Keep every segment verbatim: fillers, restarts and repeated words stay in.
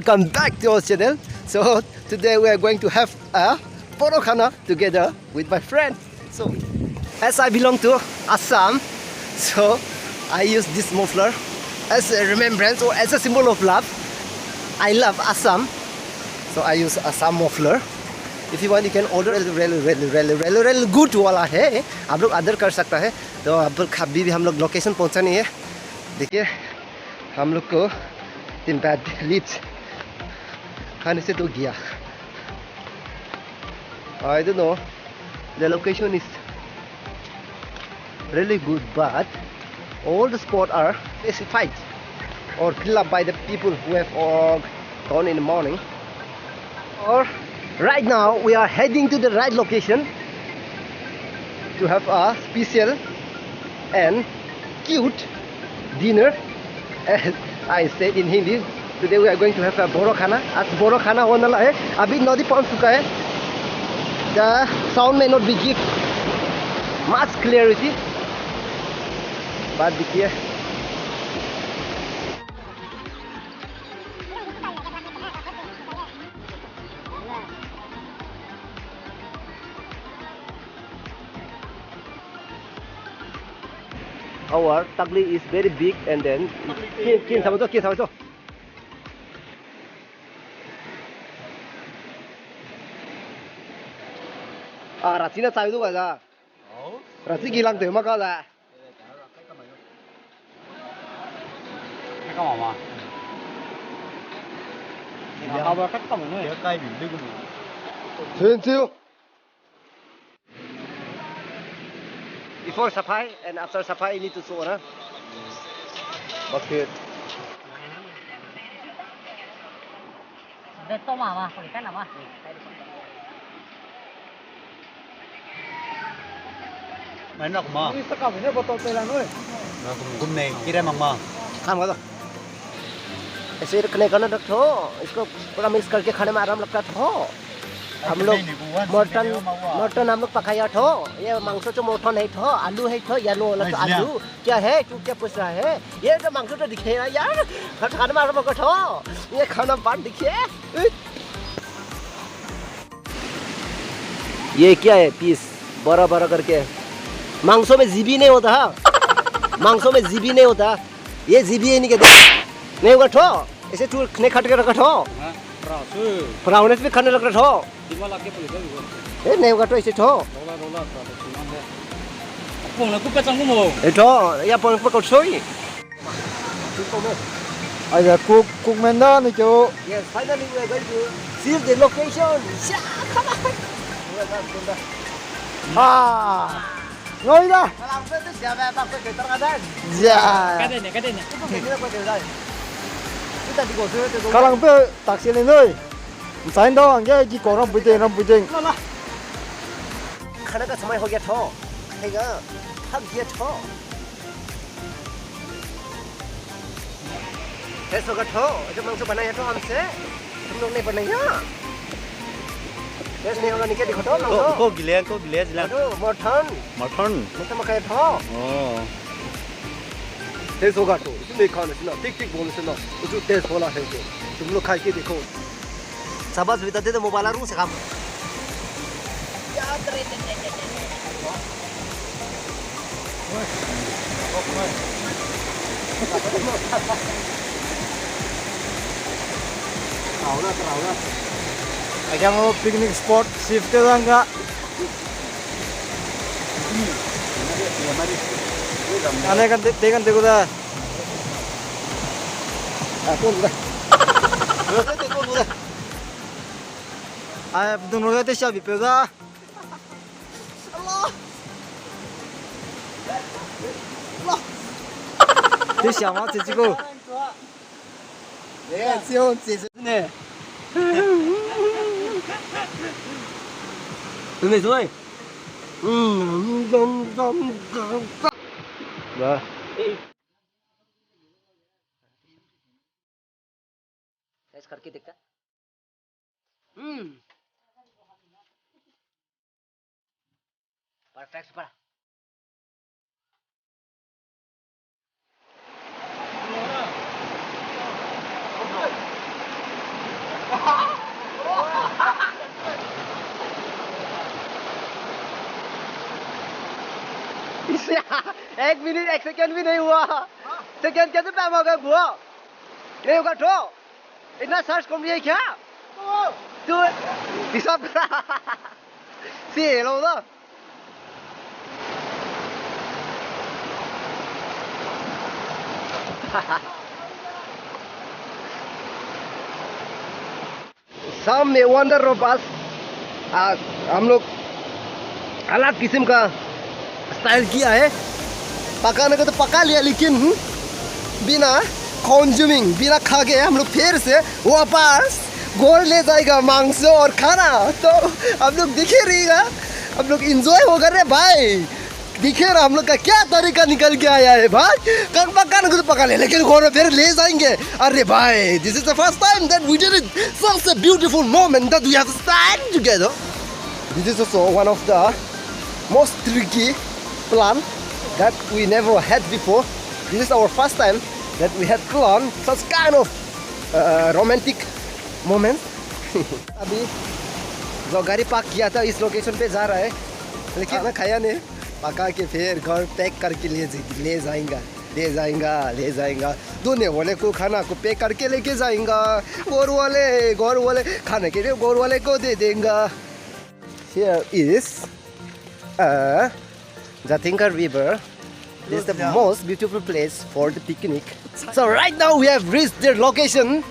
Welcome back to our channel. So today we are going to have a boro khana together with my friend. So as I belong to Assam, so I use this muffler as a remembrance or as a symbol of love. I love Assam, so I use Assam muffler. If you want, you can order. Really, really, really, really, really good वाला है, आप लोग order कर सकता है। तो अब अभी भी हम लोग लोकेशन पहुंचा नहीं है। देखिए, हम लोग को तीन पैर लिप्स खाने से तो गया। I don't know. The location is really good, but all the spots are specified or filled up by the people who have all gone in the morning. Or right now, we are heading to the right location to have a special and cute dinner. As I said in Hindi, today we are going to have a boro khana. आज boro khana होने वाला है। अभी नदी पहुंच चुका है। The sound may not be give much clarity, but देखिए। Our tagli is very big and then kin, kin sabato, kin sabato. Ah, rachi na chai du ga da. Rachi gi lang te ma ka da. Thank you. Before safai and after safai, you need to show, na? Basket. Mai nak ma. Ni saka mai ne bottle te la noi. Na gum gum nei, kira mak ma. Kam ga to. ऐसे रखने का ना रखो, इसको पूरा मिक्स करके खाने में आराम लगता तो। हम लोग मटन, मटन हम लोग पकाया तो, ये मांस तो मटन है तो, आलू है तो, येलो वाला तो आलू। क्या है? तू क्या पूछ रहा है? ये तो मांस तो दिखे ना यार, खाने में आराम लगता तो, ये खाना बांध दिखे। ये क्या है पीस बड़ा बड़ा करके? मांसों में जीभी नहीं होता, हाँ? मांसों में जीभी नहीं होता। ये जीभी है नहीं कहते। नहीं होगा ठो। ऐसे तू नहीं काट के रखा ठो। हाँ, पराव से। पराव ने फिर खाने लग रहा ठो। दिमाग लाके पुलिस में बोल। ए, नहीं होगा ठो ऐसे ठो। रोला, रोला, पराव से मांग है। फोन को पहचान को मो। ए ठो, या फोन पर कौन सोई? Ai da cook, cook man da ni kyo. Yes, finally we are going to see the location. Ah, ngoi da. Ja. Ka de ne, ka de ne. Kalang pe tak se le noi. Nsain da ang ge gi ko ram puiteng, ram puiteng. खाने का समय हो गया ठो। खाएगा। थक गया ठो। Test होगा ठो, ऐसे मांस बनाया ठो हमसे, तुम लोग नहीं बनाया। Test नहीं होगा, नीचे दिखा ठो, मांस। को, को गिले, को गिले, जिला। अरे, मटन। मटन। मटन मकाया ठो। ओ। Test होगा ठो, इसमें खाने से ना, ठीक, ठीक बोलने से ना, उसको test होना है तो, तुम लोग खा के देखो। शाबाश बेटा, दे दे mobile, आ रूम से काम। Aja ngo picnic spot shift te dang ga. Ane kan te, te kan te ku da. Ai, dung lo te sia bi pe da. Te sia ma, che chi ko. Ne. Tune zoi. Da. Test करके देखता। हम्म। Perfect, super। एक मिनट, एक सेकंड भी नहीं हुआ। सेकंड कैसे पैमा कर बुआ? नहीं होगा, ठो। इतना सर्च कौन है क्या? तू हिसाब करा। सी लो ना। सामने वंडर रोबस, आ, हम लोग अलग किस्म का स्टाइल किया है। पकाने को तो पका लिया, लेकिन, हम्म, बिना कंज्यूमिंग, बिना खा के हम लोग फिर से वापस घर ले जाएगा मांस और खाना। तो हम लोग देखे रहिएगा, हम लोग एंजॉय होगा रे भाई। देखिए ना, हम लोग का क्या तरीका निकल के आया है भाई। कल पकाने को तो पका ले, लेकिन घर में फिर ले जाएंगे। अरे भाई, this is the first time that we did it. Such a beautiful moment that we have stand together. This is also one of the most tricky plan that we never had before. This is our first time that we had plan such kind of, uh, romantic moments. अभी जो गाड़ी पार्क किया था, इस लोकेशन पे जा रहा है, लेकिन खाना खाया नहीं। पका के फिर घर पैक करके ले जा-, ले जाएगा, ले जाएगा, ले जाएगा। धोने वाले को खाना को पैक करके लेके जाएगा। घर वाले, घर वाले, खाने के लिए घर वाले को दे देगा। Here is, uh, Jatinga River. This is the most beautiful place for the picnic. So right now we have reached the location.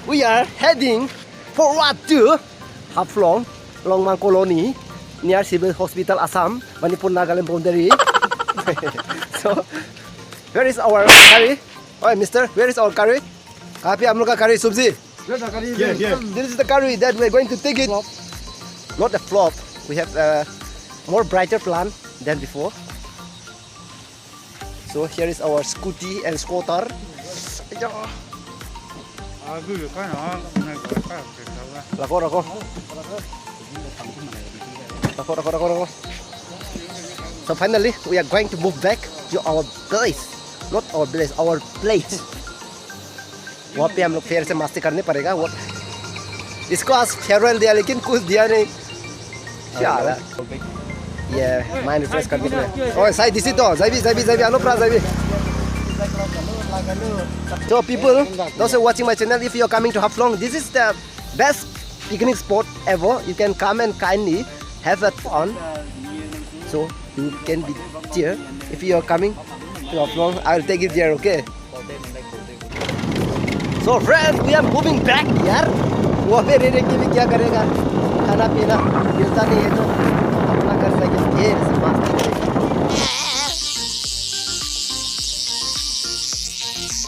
We are heading forward to Haflong, Longmang Colony, near Civil Hospital, Assam, Manipur, Nagaland boundary. So, where is our curry? Oi, mister, where is our curry? Kapi hum log ka curry sabji? This is the curry that we are going to take it. Not a flop. We have a more brighter plan than before. So here is our scooty and scooter. Rako, rako. Rako, rako, rako, rako. So finally, we are going to move back to our place. Not our place, our plate. वहाँ पे हम लोग फिर से मस्ती करने पड़ेगा। वो, इसको आज farewell दिया, लेकिन कुछ दिया नहीं। क्या हाल है? ये mind refresh करने के लिए। ओए, साई दिसी तो, जाइबी, जाइबी, जाइबी, अनुप्रा जाइबी। So people, those who are watching my channel, if you are coming to Haflong, this is the best picnic spot ever. You can come and kindly have a fun. So you can be there if you are coming to Haflong. I will take you there, okay? So friends, we are moving back यार। वहाँ पे रह रह के भी क्या करेगा, खाना पीना मिलता नहीं है तो।